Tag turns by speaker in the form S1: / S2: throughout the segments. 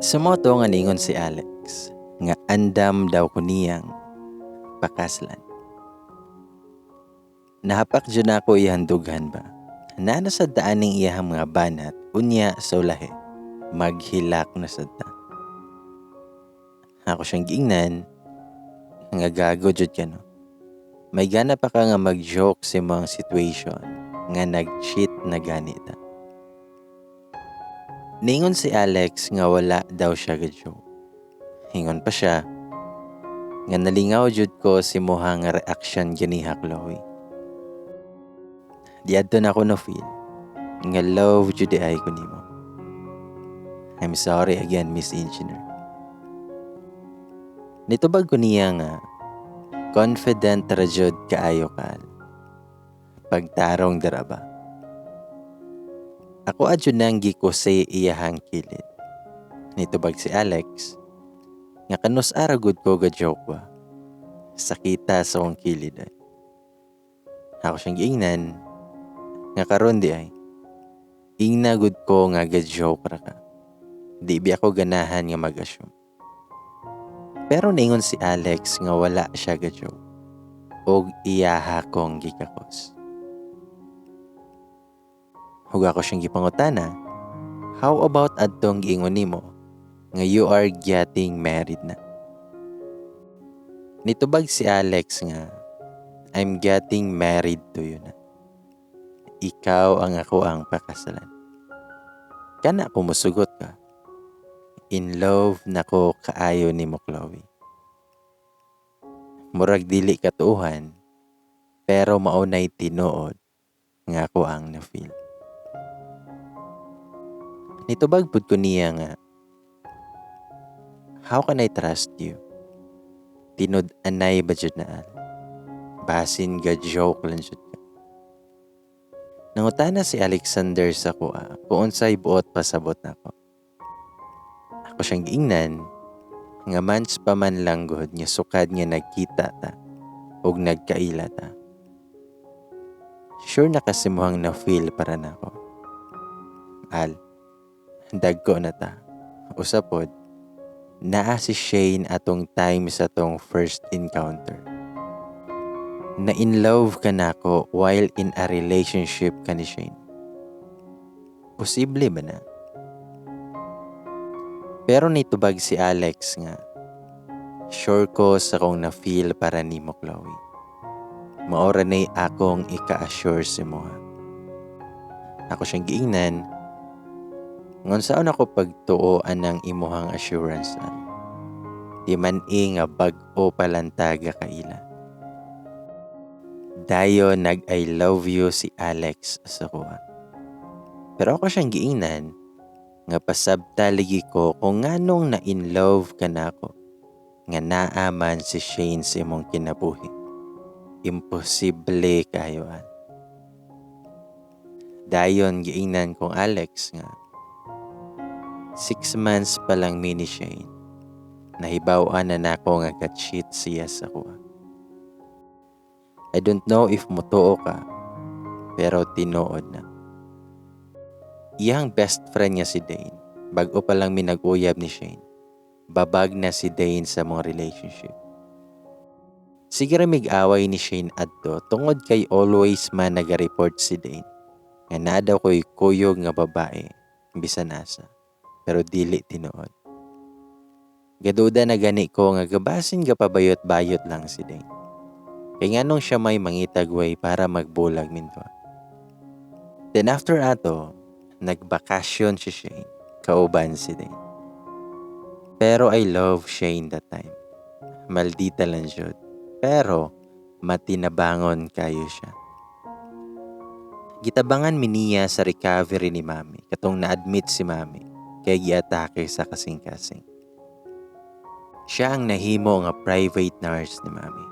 S1: Sa mao to nga ningon si Alex nga andam daw ko niyang pakaslan. Nahapak jud nako iyang dughan ba. Naa na sad ta aning iyahang mga banat, unya sa ulahi maghilak na sad ta. Ako siyang giingnan nga, "Gago jud ka, no. May gana pa ka nga mag-joke sa imong situation nga nag-cheat na gani ta." Ningon si Alex nga wala daw siya ga-joke. Ingon pa siya nga nalingaw jud ko sa imuhang reaction ganiha, Chloe. Diadto na ako na feel nga love jud diay ko nimo. I'm sorry again, Miss Engineer. Nitubag ko niya nga confident ra jud kaayo ka. Pagtarong dira ba? Ako adyo nang gikuse iyahang kilid. Nitubag si Alex nga kanus ara gud ko ga joke ba. Sakita sa akong kilid ay. Ako siyang giingnan nga karon diay, ingna gud ko nga ga joke ra ka. Di bi ako ganahan nga mag-assume. Pero ningon si Alex nga wala siya ga joke. Og iyaha kong gikakos. Ug ako siyang gipangutana, "How about adtong giingon nimo nga you are getting married na?" Nitubag si Alex nga, "I'm getting married to you na. Ikaw ang ako ang pakasalan. Kana kung musugot ka. In love nako kaayo nimo, Chloe." Murag dili katuohan, pero mao nay tinuod nga ako ang na-feel. Nitubag pud ko niya nga, "How can I trust you? Tinud-anay ba jud na, Al? Basin ga joke lang jud ka." Nangutana si Alexander sa akoa kung unsay buot pasabot nako. Ako siyang giingnan nga months pa man lang gud nga sukad nga nagkita ta ug nagkaila ta. Sure na kasi muhang na-feel para nako. Al, dagko na ta. Usa pod, naa si Shane atong time sa tong first encounter. Na in love ka nako while in a relationship ka ni Shane. Posible ba na? Pero nitubag si Alex nga, "Sure ko sa kong na-feel para nimo, Chloe. Mao ra nay akong ika-assure sa imoha." Ako siyang giingnan, "Unsaon ako pagtuo anang imuhang assurance, Al? Di man i nga bag-o pa lang ta gakaila." Dayon nag I love you si Alex sa akoa. Pero ako siyang giingnan nga pasabta lagi ko kung nganong na in love ka nako nga naa man si Shane sa imong kinabuhi. Imposible kayo, Al. Dayon giingnan kong Alex nga 6 months pa lang mi ni Shane. Nahibaw-an na nako nga ga-cheat siya sa akoa. I don't know if mutuo ka, pero tinuod na. Iyang best friend niya si Dane. Bago pa lang mi nag-uyab ni Shane, babag na si Dane sa mga relationship. Sige ra mig-away ni Shane adto tungod kay always man naga-report si Dane nga naa daw ko'y kuyog nga babae bisan asa, pero dili tinuod. Gaduda na gani ko nga gabasin gapabayot-bayot lang si Dane. Kay nganong siya may mangitag way para magbulag minduha? Then after ato, nagbakasyon si Shane, kauban si Dane. Pero I love Shane that time. Maldita lang jud. Pero matinabangon kayo siya. Gitabangan mi niya sa recovery ni Mami katong na-admit si Mami kay giatake sa kasing-kasing. Siya ang nahimo nga private nurse ni Mami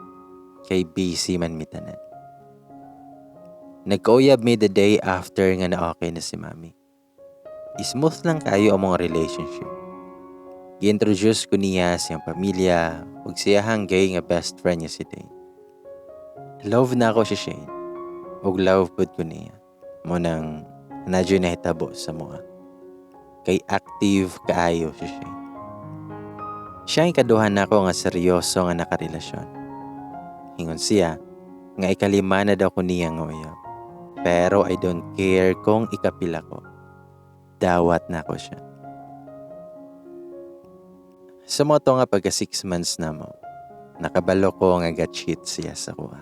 S1: kay busy man mi tanan. Nagkauyab mi the day after nga na okay na si Mami. Smooth lang kayo ang mga relationship. Gi-introduce ko niya siyang pamilya ug siyahang gay nga best friend niya si Dane. Love na ako si Shane ug love pud ko niya. Mao nang naa juy nahitabo sa amoa. Kay active kaayo si Shane. Siya ang ikaduha nako nga seryoso nga nakarelasyon. Ingon siya nga ikalima na daw ko niya nga uyab. Pero I don't care kung ikapila ko. Dawat na ko siya. Sa mao to nga pagka 6 months na mo, nakabalo ko nga ga-cheat siya sa kuha.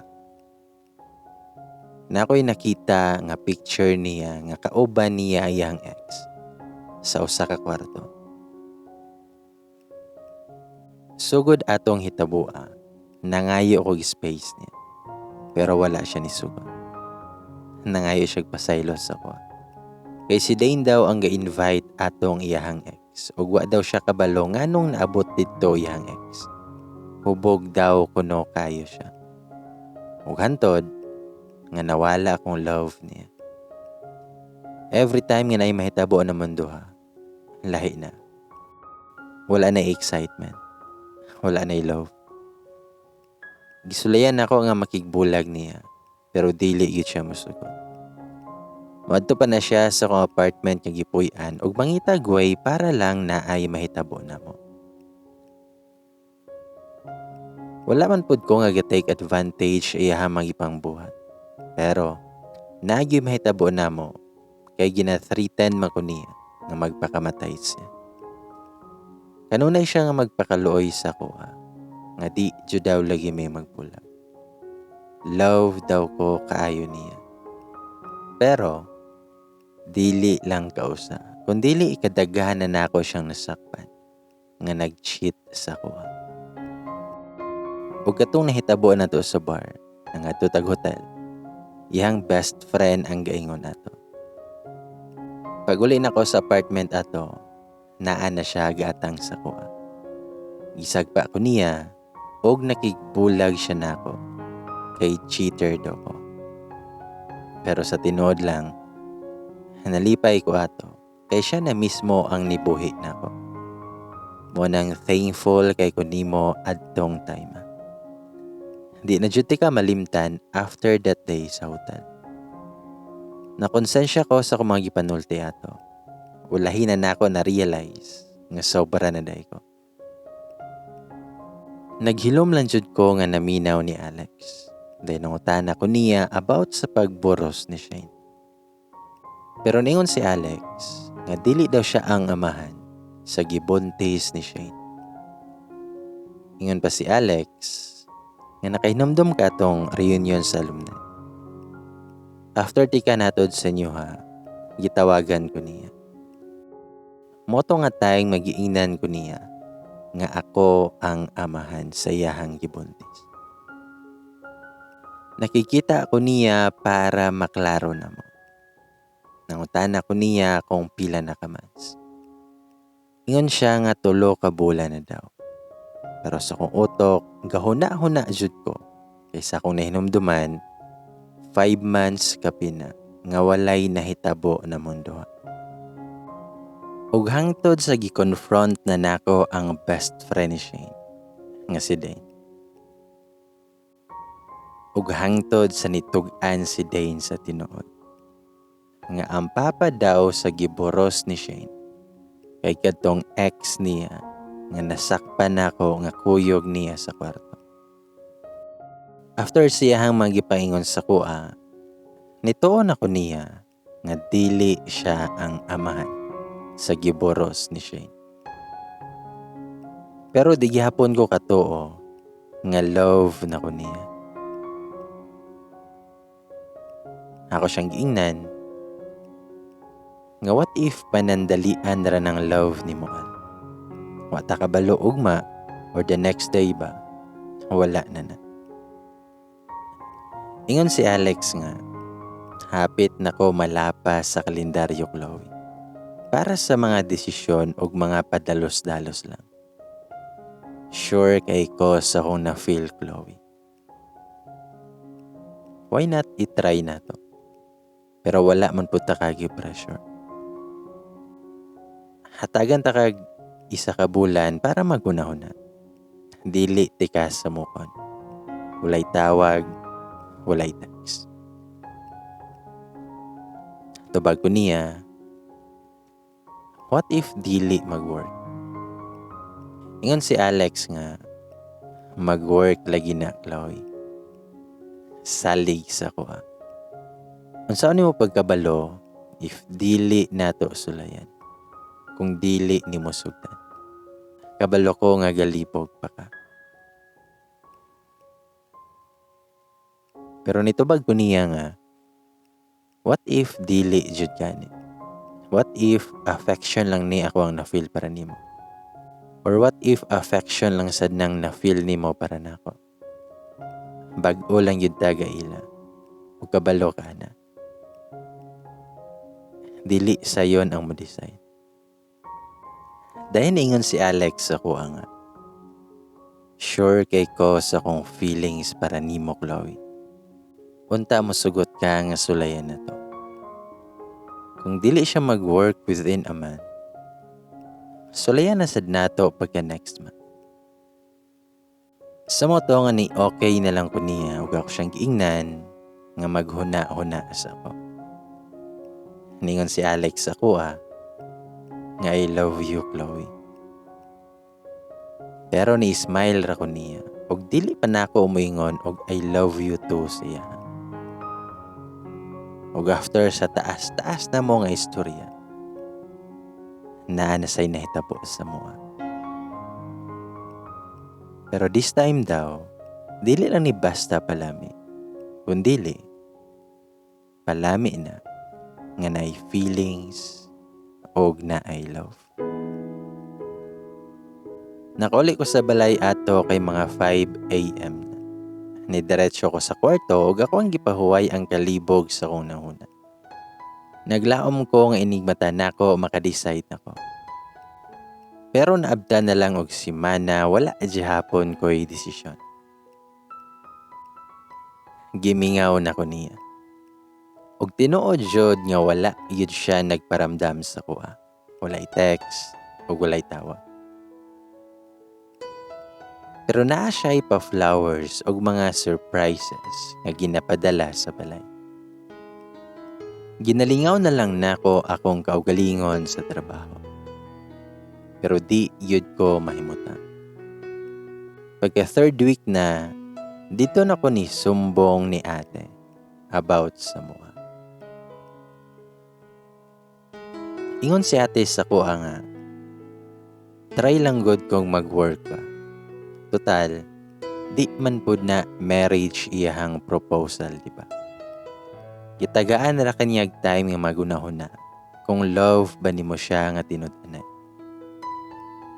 S1: Na ako'y nakita nga picture niya nga kauban niya iyang ex sa usa ka kwarto. Sugod atong hitabua, nangayo kog space niya. Pero wala siya nisugot. Nangayo siya pasaylo sa kuha. Kay si Dane daw ang ga-invite atong iyahang ex. Ug wa daw siya kabalo nganong naabot didto iyahang ex. Hubog daw kuno kayo siya. Ug hantod nga nawala akong love niya. Every time nga naay mahitabo na mundo ha, lahi na. Wala na excitement. Wala na love. Gisulayan ako nga makigbulag niya, pero dili gyud siya mosugot. Moadto pa na siya sa akong apartment nga gipuy-an ug mangitag way para lang naay mahitabo namo. Wala man pud ko nga gi-take advantage iyahang magipangbuhat. Pero naa gyud mahitabo namo kay gina-threaten man ko niya nga magpakamatay siya. Kanunay siya nga magpakaluoy sa kuha nga di jud daw lagi may magbulag. Love daw ko kaayo niya. Pero dili lang kausa, kun dili ikadaghan na nako siyang nasakpan nga nag-cheat sa kuha. Ug katong nahitabo na to sa bar, nangadto tag hotel, iyang best friend ang gaingon ato. Pag-uli nako sa apartment ato, naa na siya gaatang sa kuha. Gisagpa ko niya og nakigbulag siya nako kay cheater daw ko. Pero sa tinuod lang, nalipay ko ato kay siya na mismo ang nibuhi nako. Mo nang thankful kay ko nimo adtong time. Di na jud ka malimtan after that day sa hotel. Nakonsensya ko sa akong mga gipanulti ato. Ulahi na nako na-realize nga sobra na day ko. Naghilom lang jud ko nga naminaw ni Alex. Then nangutana ko niya about sa pagboros ni Shane. Pero ningon si Alex nga dili daw siya ang amahan sa gibuntis ni Shane. Ingon pa si Alex nga nakahinumdum ka atong reunion sa alumni. After tika natod sa inyo ha, gitawagan ko niya. Moto nga tayong magiingnan ko niya nga ako ang amahan sa iyahang gibuntis. Nakikita ko niya para maklaro na mo. Nangutana ko niya kung pila na ka months. Ingon siya nga 3 ka bulan na daw. Pero sa akong utok, gahuna-huna jud ko. Kaysa akong nahinumduman, 5 months kapina nga walay nahitabo na mundo. Ug hangtod sa gi-confront na nako ang best friend ni Shane, nga si Dane. Ug hangtod sa nitug-an si Dane sa tinuod, nga ang papa daw sa giboros ni Shane, kay kadtong ex niya nga nasakpan nako nga kuyog niya sa kwarto. After siyahang magipaingon sa kuha, nituon ako niya nga dili siya ang amahan sa giboros ni Shane. Pero di gihapon ko katuo nga love na ko niya. Ako siyang giingnan nga what if panandalian ra ng love ni Moal. Wa ta kabalo ugma or the next day ba, wala na na. Ingon si Alex nga, hapit na ko malapa sa kalendaryo, Chloe. Para sa mga desisyon og mga padalos-dalos lang. Sure kay ko sa akong na-feel, Chloe. Why not i-try na to? Pero wala man po ta kagi pressure. Hatagan ta kag isa ka bulan para magunahuna. Dili tikas sa mukon. Walay tawag, walay text. Tubag ko niya, what if dili mag-work? Ingon si Alex nga mag-work lagi na, Chloe. Salig sa kuha. Unsaon nimo pagkabalo if dili nato sulayan? Kung dili nimo sugdan. Kabalo ko nga galibog pa ka. Pero nitubag ko niya nga, what if dili jud gani? What if affection lang ni ako ang na-feel para nimo? Or what if affection lang sad nang na-feel nimo para nako? Bag-o lang yun taga ila. Ug kabalo ka na. Dili sayon ang mo-decide. Dahil ingon si Alex sa kuha nga, sure kay ko sa kong feelings para nimo, Chloe. Unta mo sugot ka nga sulayan na to. Kung dili siya mag-work within a month, sulayan na sad nato pagka next month. Sa mo to nga ni okay na lang ko niya ug ako siyang giingnan nga maghuna-huna sa ako. Ningon si Alex sa kuha nga I love you, Chloe. Pero ni smile ra ko niya ug dili pa nako moingon og I love you too siya. Ug after sa taas-taas na mo nga istorya, naa na say nahitabo sa moa. Pero this time daw, dili lang ni basta palami, kundili palami na nga naay feelings og naay love. Nakauli ko sa balay ato kay mga 5 a.m. na. Nidiretso ko sa kwarto ug ako ang gipahuway ang kalibog sa akong nahuna. Naglaom ko nga inigmata nako maka-decide nako. Pero naabta na lang og simana, wala gihapon ko'y desisyon. Gimingaw na ko niya. Og tinuod jud nga wala gyud siya nagparamdam sa kuha. Walay text ug walay tawag. Pero naa siya pa flowers og mga surprises nga ginapadala sa balay. Ginalingaw na lang nako akong kaugalingon sa trabaho. Pero di yun ko mahimutang. Pagka third week na, dito na ko ni sumbong ni ate about sa mua. Ingon si ate sa kuha nga, try lang good kong mag-work ka. Total, di man pud na marriage iyahang proposal, di ba? Gitagaan ra kanyag time nga magunahuna kung love ba nimo siya nga tinud-anay.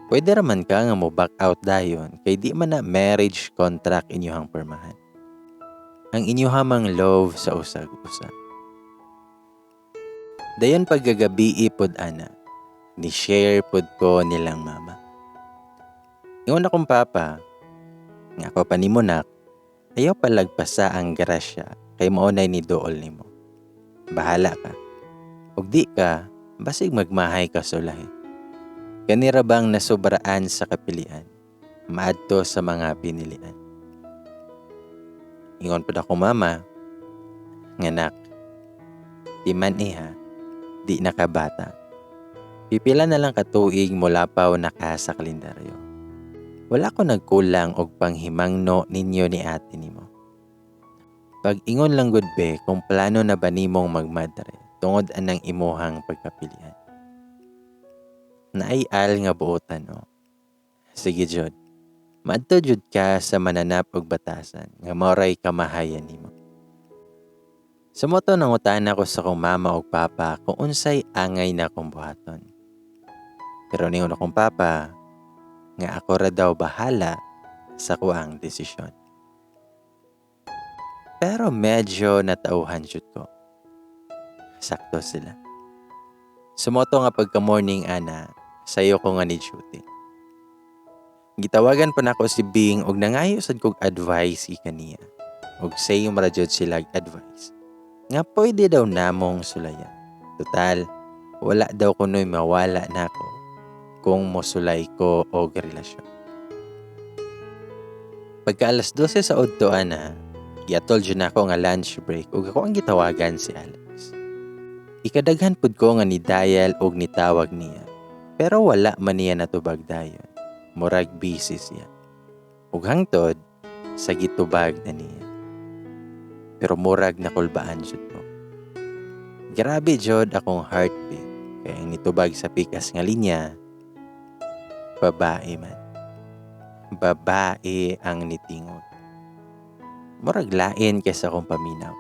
S1: Pwede ra man ka nga mo back out dayon kay di man na marriage contract inyohang pirmahan. Ang inyoha mang love sa usag-usa. Dayon paggagabi pod ana, ni share pod ko nilang mama. Ingon akong papa, nga ako pa nimo nak, ayaw palagpasa ang grasya kay mao nay ni duol nimo. Bahala ka. Ug di ka, basig magmahay ka sulahi. Kanira bang nasobraan sa kapilian, maadto sa mga pinilian. Ingon pud ako mama, nganak, di man iha, di nakabata. Pipila na lang katuig mulapaw na ka sa kalendaryo. Wala ko nagkulang og panghimangno ninyo ni ate nimo. Pag-ingon lang gud be kung plano na ba nimong magmadre tungod anang imuhang pagkapilian. Naay al nga buotan no. Sige jud. Maadto jud ka sa mananap og batasan nga maoray kamahayan nimo. Sa moto nangutana ko sa akong mama og papa kung unsay angay na akong buhaton. Pero ningon akong papa nga ako ra daw bahala sa kuang desisyon. Pero medyo natauhan jud ko. Sakto sila. Sumoto nga pagka-morning ana, sayo ko nga ni duty. Gitawagan pa nako si Bing og nangayo sad kog advice kaniya. Og same ra jud sila advice. Nga pwede daw namong sulayan. Total, wala daw kunoy mawala nako kung mosulay ko og relasyon. Pagka alas 12 sa udto ana, giatol jud nako nga lunch break ug ako ang gitawagan si Alex. Ikadaghan pud ko nga ni dial og nitawag niya, pero wala man niya natubag dayon. Murag busy siya. Ug hangtod sa gitubag na niya. Pero murag nakulbaan jud ko. Grabe jud akong heartbeat kay ang nitubag sa pikas nga linya, babae man. Babae ang nitingog. Murag lain kay sa akong paminaw.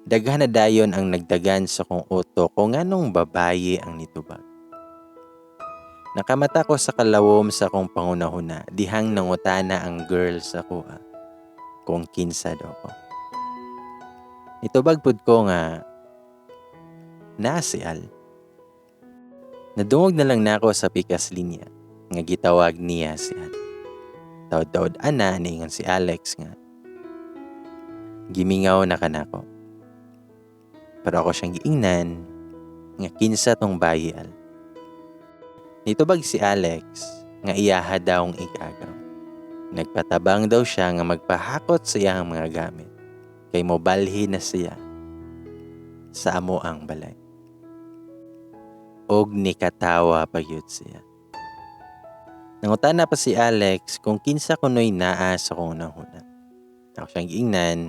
S1: Daghan na dayon ang nagdagan sa akong utok kung nganong babaye ang nitubag. Nakamata ko sa kalawom sa akong pangunahuna dihang nangutana ang girl sa kuha kung kinsa daw ko. Nitubag pud ko nga naa si Al. Nadungog na lang nako sa pikas linya nga gitawag niya si Al. Taod-taod ana niingon si Alex nga gimingaw na kanako. Pero ako siyang giingnan nga kinsa tong bayi, Al. Nitubag si Alex nga iyaha daw ang igagaw. Nagpatabang daw siya nga magpahakot sa iyang mga gamit kay mobalhi na siya sa amo ang balay. Og nikatawa pa gyud siya. Nangutana pa si Alex kung kinsa kuno'y naa sa akong hunahuna. Ako siyang giingnan,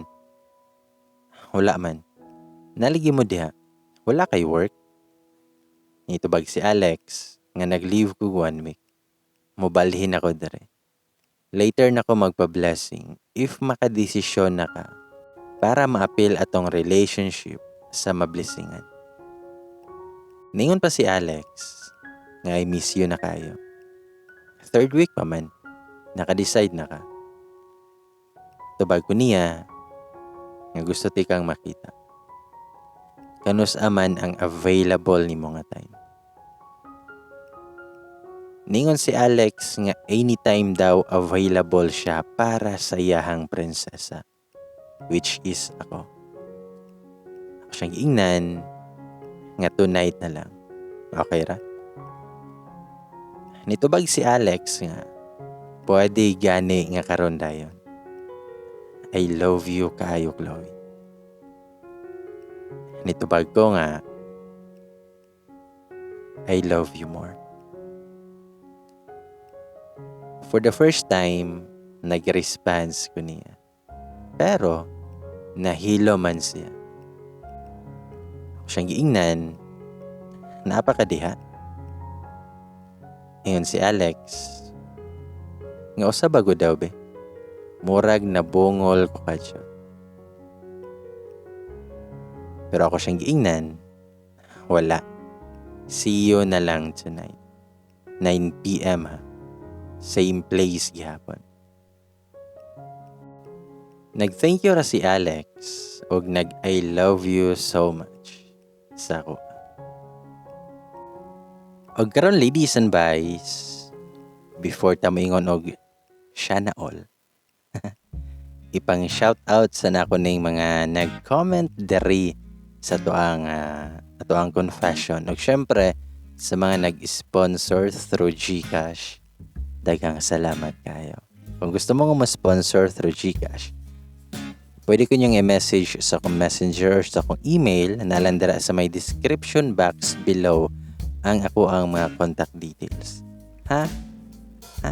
S1: wala man. Naligi mo diha, wala kay work. Nitubag si Alex nga nag-leave ko 1 week. Mobalhin ako dere. Later na ko magpa-blessing if makadesisyon na ka para maapil atong relationship sa mablessingan. Ningon pa si Alex nga I miss you na kayo. Third week pa man, naka-decide na ka. Tubag ko niya nga gusto ti kang makita. Kanus aman ang available nimo nga time. Ningon si Alex nga anytime daw available siya para sa iyahang prinsesa, which is ako. Ako siyang giingnan nga tonight na lang. Okay ra? Nitubag si Alex nga pwede gani nga karon dayon. I love you kaayo, Chloe. Nitubag ko nga I love you more. For the first time, nag-response ko niya. Pero, nahilo man siya. Ako siyang giingnan, napakadiha. Ingon si Alex, nga usa bago daw be. Murag nabungol ko kadyo. Pero ako siyang giingnan, wala. See you na lang tonight. 9 p.m. ha. Same place gihapon. Nag-thank you ra si Alex og nag I love you so much sa ako. Og karon, ladies and boys, before ta moingon og siya na all, ipang shout out sa nako ning mga nag-comment diri sa atoang confession. Og syempre sa mga nag-sponsor through GCash, daghang salamat kayo. Kung gusto mo nga ma-sponsor through GCash, pwede ko niyong i-message sa akong messenger or sa akong email na dira sa may description box below ang ako ang mga contact details. Ha? Ha?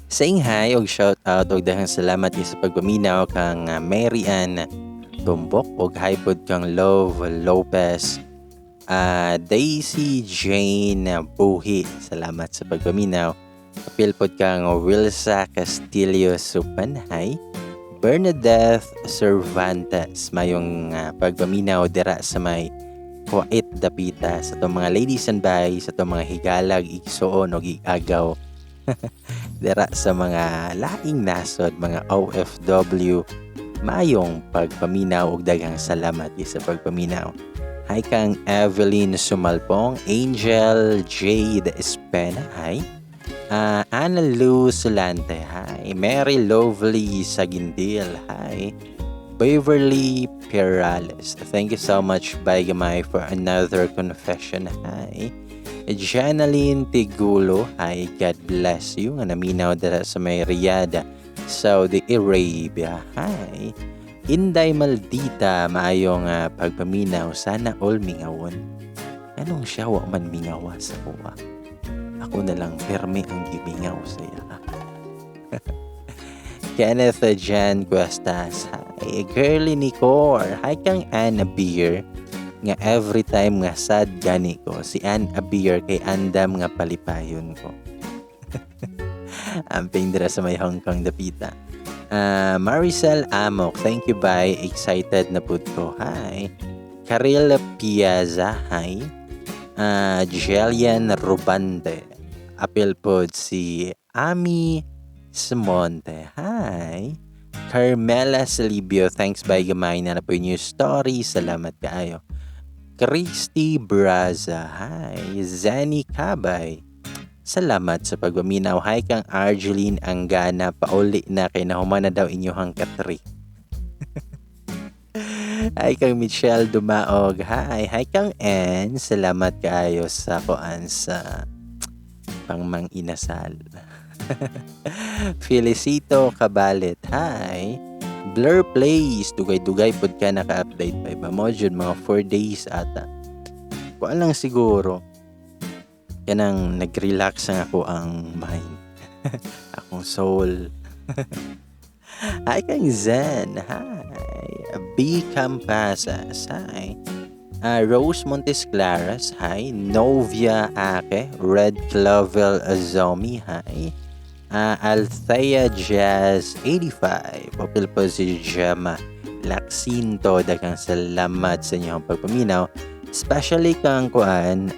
S1: Saying hi og shout out og daghang salamat sa pagpaminaw kang Mary Ann Tumbok og hi pod kang Love Lopez, Daisy Jane Buhi, salamat sa pagpaminaw. Apil pod kang Wilsa Castillo Supan, hi. Bernadette Cervantes, mayong pagpaminaw dira sa may Kuwait dapita sa itong mga ladies and boys, sa itong mga higalag, igsuon og igagaw dira sa mga laing nasod, mga OFW, mayong pagpaminaw ug daghang salamat sa pagpaminaw. Hi kang Evelyn Sumalpong, Angel Jade Espena, hi. Anna Lou Solante, hi. Mary Lovely Sagindil, hi. Beverly Perales, thank you so much, Bai Gamay, for another confession, hi. Janeline Tigulo, hi, God bless you. Nga naminaw dira sa may Riyadh, Saudi Arabia, hi. Inday Maldita, maayong pagpaminaw, sana all mingawon. Anong siya wa man mingawa sa kuha? Ako na lang permi ang gimingaw sa iya. Kenneth Jan Cuestas, hi. Girly Nicor, hi kang Anna Beer nga every time nga sad gani ko, si Ann Beer kay andam nga palipayon ko. Amping dira sa may Hong Kong dapita. Maricel Amok, thank you, bye. Excited na pud ko. Hi. Karil Piazza, hi. Jelian Rubante. Apil pod si Ami Samonte. Hi. Carmela Salibio, thanks by gamay na po yung story. Salamat kaayo. Christy Braza, hi. Zany Cabay, salamat sa pagpaminaw. Hi kang Argeline Angana, pauli na kay nahuman na daw inyuhang katri. Hi kang Michelle Dumaog. Hi. Hi kang Ann. Salamat kaayo sa kuan sa pangmang inasal. Felicito Kabalit. Hi. Blur Plays. Dugay-dugay pod ka naka-update pa iba mo. Jud mga 4 days ata. Kuan lang siguro. Kanang nag-relax ang ako ang mind. Akong soul. Hi kang Zen. Hi. B. Campasas. Hi. Rose Montes Claras. Hi. Novia Ake. Red Clovel Azomi. Hi. Althea Jazz 85. Popil po si Gemma Lacsinto. Daghang salamat sa inyong pagpaminaw. Especially kang kuan,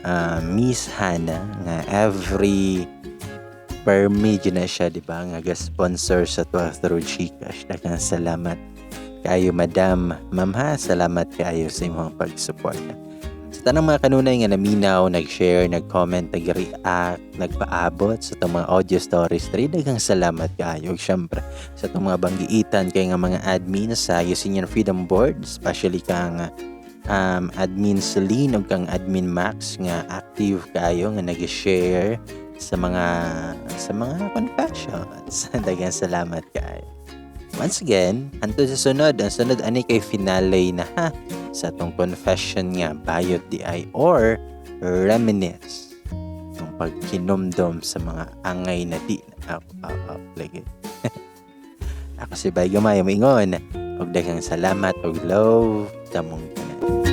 S1: Miss Hannah nga every permi na siya, di ba, nga ga-sponsor sa 12 through GCash. Daghang salamat kayo, Madam. Ma'am ha, salamat kayo sa imong pag-suporta. Sa tanang mga kanunay nga naminaw, nag-share, nag-comment, nag-react, nagpaabot sa itong mga audio stories, diri, daghang salamat kayo. Ug syempre, sa itong mga banggiitan kay nga mga admin sa Usinian Freedom Board, especially kang admin Celine ug kang admin Max nga active kayo nga nag-share sa mga confessions. Daghang salamat kayo. Once again, hantod sa sunod. Ang sunod ani kay finale na ha sa atong confession nga bayot di ay or reminisce ang pagkinumdom sa mga angay na di na ako lagi. Ako si Bay Gamay, moingon og daghang salamat og love kamong tanan.